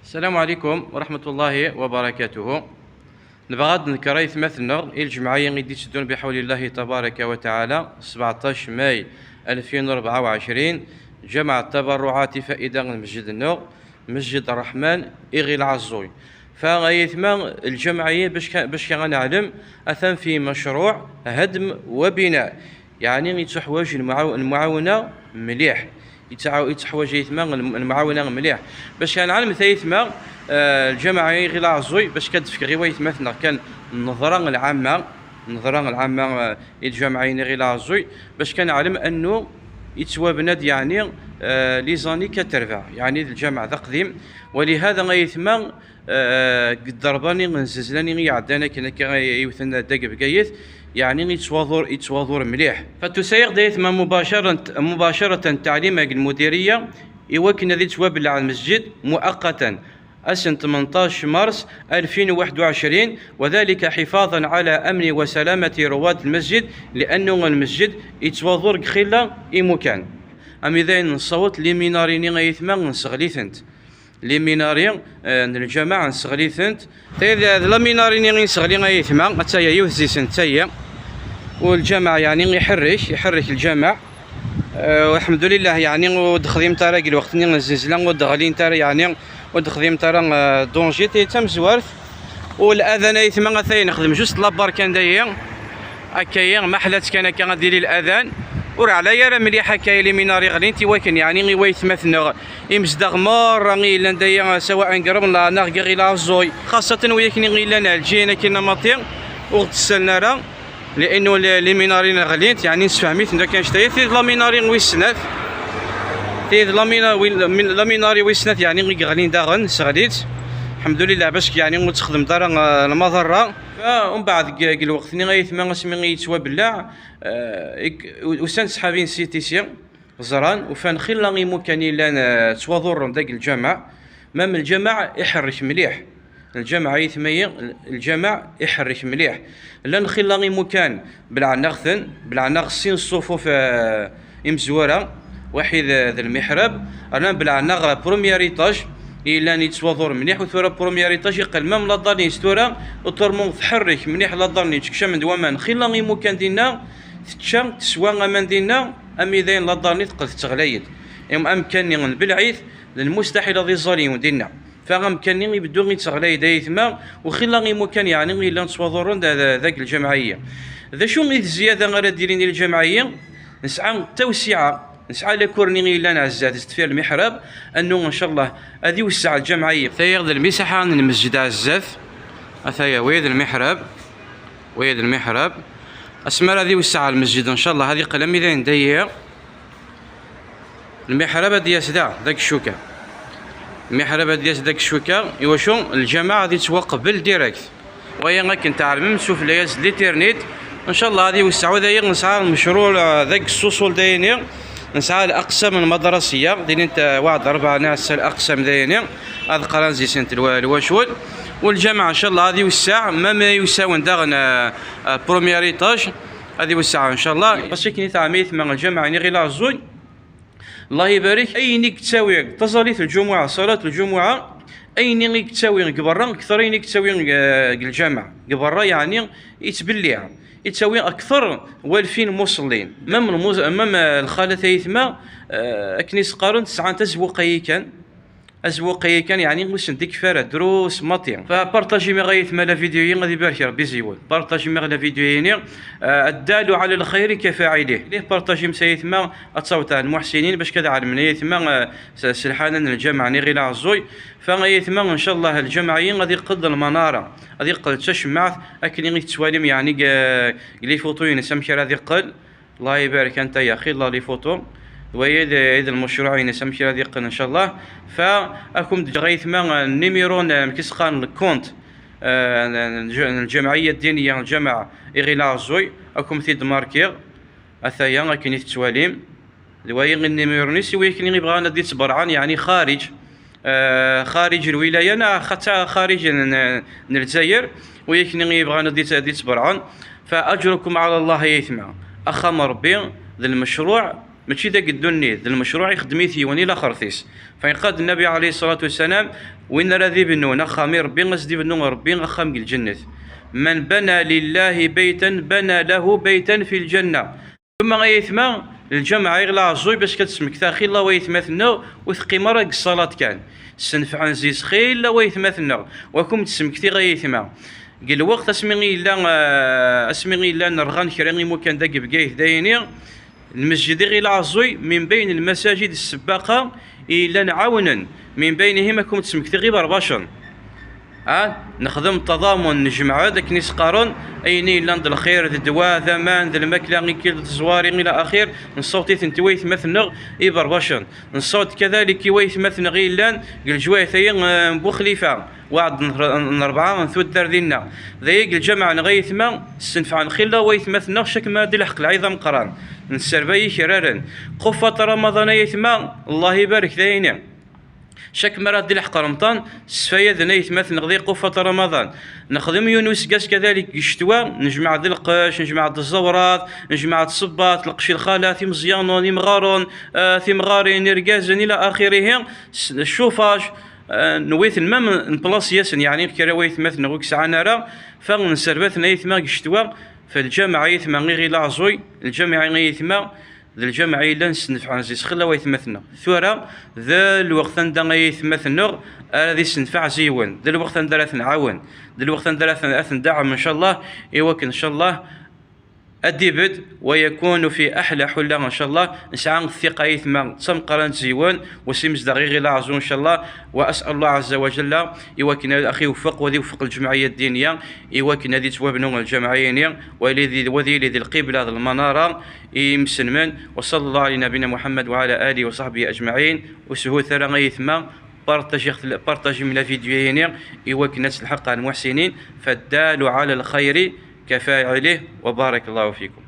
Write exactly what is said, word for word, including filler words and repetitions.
السلام عليكم ورحمة الله وبركاته. نبغى ad نذكر أيتماتنا الجمعية اللي تدون بحول الله تبارك وتعالى سبعطاش ماي ألفين وأربعة وعشرين، جمع التبرعات فائدة المسجد النور، مسجد الرحمن، إغي العزوي. فأيتما الجمعية باش كا-، باش كان نعلم أثن في مشروع هدم وبناء، يعني يتحواج المعاو-، المعاونة مليح. يتعاو-، يتحواج أيتما الم-، المعاونة مليح. باش كنعلم ثايتما، آه، الجماعة غير العزوي، باش كتفك غير ويتماتنا كان النظرة العامة، النظرة العامة، آه، الجماعة غير العزوي، باش كنعلم أنه يتوابناد يعني، آه، لي زاني كتربع، يعني الجامع ذا قديم. ولهذا غيتما، آه، قد ضرباني نززلاني يعدانا كنا كا يوثن داك بقايث، يعني يتواضر، يتواضر مليح. فتسيق دايثما مباشرة، مباشرة تعليم المديرية، إوا كنا ذي توابل على المسجد مؤقتا. أسن ثمنطاش مارس ألفين وواحد وعشرين، وذلك حفاظا على أمن وسلامة رواد المسجد، لأنه المسجد يتواضر خلا إمكان. أمي ذين نصوت لي ميناريني غيثما نسغليثنت. لي ميناري، آه، الجماعة نسغليثنت. تايد ذ لا ميناريني غي نسغلي غيثما، أتايا يوث زيسن تايا. والجماعة يعني يحرك، يحرك الجماعة. آه، والحمد لله يعني، ودخديم تارا الوقت ني الزلزلة، ودغلين تارا يعني، ودخديم تارا، آه، دونجي تي تمزوارت. والأذان أيثما أتايا نخدم جوست لابار كان دايا. أكايا ما حلات كان أكا غادي لي الأذان. وراه على يا راه مليح أكايا لي ميناري غلين تي واكن يعني غي ويثمثنا. إمزدغ مرة غي لان دايا سواء قرب لا ناغ غي لا زوي. خاصة وياكني غي لان الجينا كنا مطير. وغتسالنا راه. لأنه ل-، لي ميناري غلينت، يعني نسفهميت، ندا كان شتايا، تيد لاميناري ويسنات. تيد لامينا-، وي-، من-، لاميناري ويسنات، يعني غي غلين داغن، سغليت. الحمد لله، باش يعني متخدم دار، آه، المضرة. فمن بعد ك-، ك الوقت ني غايثما اسمي غي يتوابلع، آه، إك-، و-، وسان صحابي نسيتي سي. زران، وفان خلا إمكان لان، آه، تواضر داك الجامع. مام الجامع يحرك مليح. الجامع يثمية، الجامع يحرك مليح. لان خلا إمكان بلعناغ ثن، بلعناغ سين الصفوف، آه، إمزورة، واحد، آه، ذا المحراب. أنا بلعناغ بروميير إيطاج، إلا نيتواضر مليح، وثورة بروميير إيطاج يقل مام لا دالين ستورة، وترمو تحرك مليح لا دالين تكشم من دوامان. خلا إمكان دينا، تتشا، تسوى أمان دينا، أمي داين لا دالين تقل تتغلايد. إم أمكاني نبلعيث، للمستحيل هذه الظالم دينا. فغمكاني يبدو يتغلى يدايثما، وخلا إمكان يعني إلا نتواضرن دا-، دا-، ذاك الجمعية. ذا شو إذ زيادة غير ديرين الجمعية؟ نسعى توسعة، نسعى لكورني إلا نعزات تستفير المحراب، أنه إن شاء الله هذه وسع الجمعية. ثيغ ذا المساحة من المسجد عزات، أثايا ويد المحراب، ويد المحراب. أسمر هذه وسع المسجد إن شاء الله، هذه قلم إذا ندير. المحراب هاد ياس دا، داك الشوكة. المحراب هاد ياس داك الشوكة، إوا شو الجامع غادي يتوقف بالديريكت. ويا غاك انت عالم سفلى ياس ليترنيت. إن شاء الله غادي يوسعوا داير نسعى المشروع، آه، داك السوسول دايني. نسعى الأقسام المدرسية، دايرين انت واحد أربعة ناس الأقسام دايني. هاد قران زي سنت الوا-، الواشول. والجامع إن شاء الله غادي يوسع، ما، ما يساوي داغن، آه، آه، بروميير إيطاج. هذه وسعة إن شاء الله. باسكو كني تعميت مع الجامعة ني غير لازوي. الله يبارك. أين يكتاوي تصليت الجمعة، صلاة الجمعة، أين يكتاوي برا أكثر أين يكتاوي، آه، الجامع برا، يعني يتبلع، يتساوي أكثر والفين مصلين. مام المز-، مام الخالة تايثما، آه، أكني سقارن تسعة تزوق أي كان. أزوقي كان يعني وسن ديك فارة دروس ماطي. فبارطاجي مي غايث ما لا فيديو ين غادي يبارك ربي زيول. بارطاجي مي لا فيديو يني، آه، الدال على الخير كفاعله. ليه بارطاجي مسايث ما أتصوت على المحسنين باش كذا على المنية ثم، آه، س-، سلحانا الجامع ني غير عزوي. فغايث ما إن شاء الله الجامع ين غادي يقض المنارة. غادي يقض تشمعت أكن يتسوالم يعني ق-، لي فوتو ينسى مشي راه يقل. الله يبارك انت يا اخي، الله لي فوتو. ويد، يد المشروع ينسى مشي راه يقن إن شاء الله. فأكم دجغيث ما النيميرو ن-، مكسخان الكونت، آه، ن-، ن-، الجمعية الدينية، الجامعة إغي لازوي، أكم ثيد ماركيغ. أثايا أكن يتسواليم. دوايا النيميرو نيسي ويكني يبغى أنا دي تبرعان، يعني خارج، آه، خارج الولاية، نا خاتا خارج ن-، ن-، الجزائر، ويكني يبغى أنا دي ت-، دي تبرعان. فأجركم على الله يا يثمى. أخام ربي ذا المشروع، Mačči d ageddu-nni, d lmecruɛ ixeddem-it yiwen i laxert-is. Fa yeqqar-d Nnabi ɛalayhi ṣṣalatu wassalam: "Win ara d-ibnun axxam i Ṛebbi, ad s-d-ibnu Ṛebbi axxam deg lǧennet. Man bana lillahi baytan, bana lahu baytan fi lǧanna." Tumma ay aytma, lǧameɛ iɣ laɛẓu, bac ad d-smektaɣ xilla waytmat-nneɣ, ur teqqim ara deg ṣṣalat kan. Ssenfɛen zzi-s xilla waytmat-nneɣ, wa kum d-smektiɣ ay aytma. Deg lweqt asmi i yella, eh, asmi i yella nerɣan kra imukan da deg Bgayet dayni, lmesǧid iɣ ilaɛẓuy, min bayn lmasajid ssebbaqa i yellan ɛawnen, min baynihim akum d-smektiɣ iberbacen. Ha? Nexdem taḍamun, nejmeɛ-d akken i s-qqaren, ayen i yellan d lxir, d ddwa, d aman, d lmakla, ikil d tẓwari, ila axir, nṣawt-iten i waytmat-nneɣ iberbacen. Nṣawt kadalik i waytmat-nneɣ i yellan deg leǧwayat-agi, eh, n Buxlifa, waɛd n, n rebɛa n tuddar dinna. D ayagi lǧameɛ-nneɣ ay aytma, ssenfɛen xilla waytmat-nneɣ, cak ma d lḥeqq lɛid ameqqran. Nesserba ikraren. Qufat Ramaḍan ay aytma, Allah ibarek dayni. Cak mi ara d-ilḥeq Remḍan, sfayaden aytmaten ɣer iqufat Ramaḍan. Nexdem yiwen useggas kadalik deg ccetwa, nejmeɛ-d lqecc, nejmeɛ-d zzawrat, nejmeɛ-d ṣṣebbat, lqecc, lxalat, imeẓyanen, imɣaren, eh, timɣarin, irgazen, ila axirihi, s-, chauffage, eh, newwi-ten même nplaṣi-yasen, yeɛni kra waytmaten ur yesɛan ara, fa nserba-ten aytma deg ccetwa, fa lǧameɛ aytma iɣ ilaɛẓuy, lǧameɛ aytma, d lǧameɛ yellan ssenfɛen zzi-s xilla waytmaten-nneɣ. Tura, d lweqt anda ay aytmaten-nneɣ ara d issenfeɛ zzi-wen, d lweqt anda ara ten-nɛawen, d lweqt anda ara ten-, ara ten-daɛem, ncallah, i wakken, ncallah, ad d-ibedd, wa yakunu fi aḥla ḥulla, ncallah, nesɛa ttiqa aytma d tameqqrant zzi-wen, wa s imezdaɣ iɣ ilaɛẓu, ncallah, wa as'al Allah ɛazza wa jalla, i wakken ad aɣ-iweffeq, wa ad iweffeq lǧemɛiyya ddiniyya, i wakken ad ittwabnu lǧameɛ-ini, wa ad yili di, wa ad yili di lqibla d lmanara, i yimselmen. Wa sallallahu ala nabina Muḥammad wa ala alihi wa saḥbihi ajmaɛin. Ur shut ara ay aytma, partajiɣ-t-, partajim la vidéo-ini i wakken ad telḥeq ɣer lmuḥsinin. Faddalu ala lxayri kafaɛilih, wa barakallahu fikum.